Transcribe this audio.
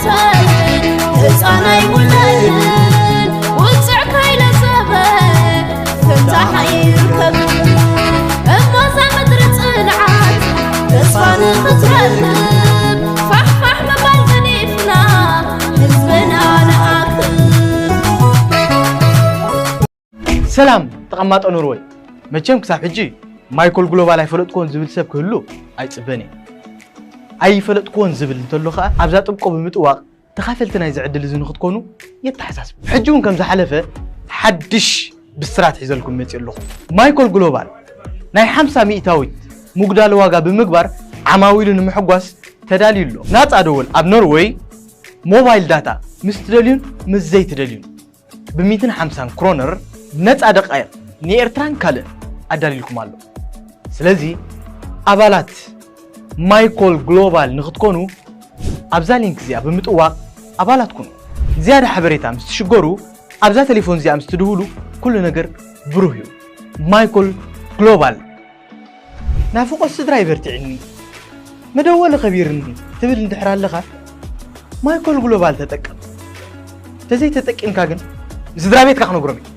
ህፃን ኣይውለድን ውፅዕ ከይለዘበ ፍታሕ ኣይርከብን። እሞ እዛ ምድሪ ፅንዓት ተስፋ ንኽትረክብ ፋሕፋሕ ምባል ገዲፍና ህዝብና ንኣክብ። ሰላም ተቐማጦ ኖርወይ። መቸም ክሳብ ሕጂ ማይኮል ግሎባል ኣይፈለጥኩዎን ዝብል ሰብ ክህሉ ኣይጽበን እየ። ኣይፈለጥኩዎን ዝብል እንተሎ ኸኣ ኣብዛ ጥብቆ ብምጥዋቕ ተኻፈልቲ ናይዚ ዕድል እዚ ንኽትኮኑ የተሓሳስብ። ሕጂ እውን ከም ዝሓለፈ ሓድሽ ብስራት ሒዘልኩም መጺእ ኣለኹ። ማይኮል ግሎባል ናይ ሓምሳ ሚእታዊት ምጉዳል ዋጋ ብምግባር ዓማዊሉ ንምሕጓስ ተዳልዩ ኣሎ። ናጻ ደወል ኣብ ኖርወይ ሞባይል ዳታ ምስ ትደልዩን ምስ ዘይትደልዩን ብሚእትን ሓምሳን ክሮነር ነጻ ደቃይቕ ንኤርትራን ካልእን ኣዳልዩልኩም ኣሎ። ስለዚ ኣባላት ማይኮል ግሎባል ንኽትኮኑ ኣብዛ ሊንክ እዚኣ ብምጥዋቕ ኣባላት ኩኑ። ዝያዳ ሓበሬታ ምስ ትሽገሩ ኣብዛ ቴሌፎን እዚኣ ምስ ትድውሉ ኩሉ ነገር ብሩህ እዩ። ማይኮል ግሎባል። ናፍቖት ስድራይ በርቲዕኒ፣ መደወሊ ከቢርኒ ትብል እንድሕር ኣለኻ ማይኮል ግሎባል ተጠቀም። ተዘይተጠቂምካ ግን ንስድራ ቤትካ ክነግሮም እዩ።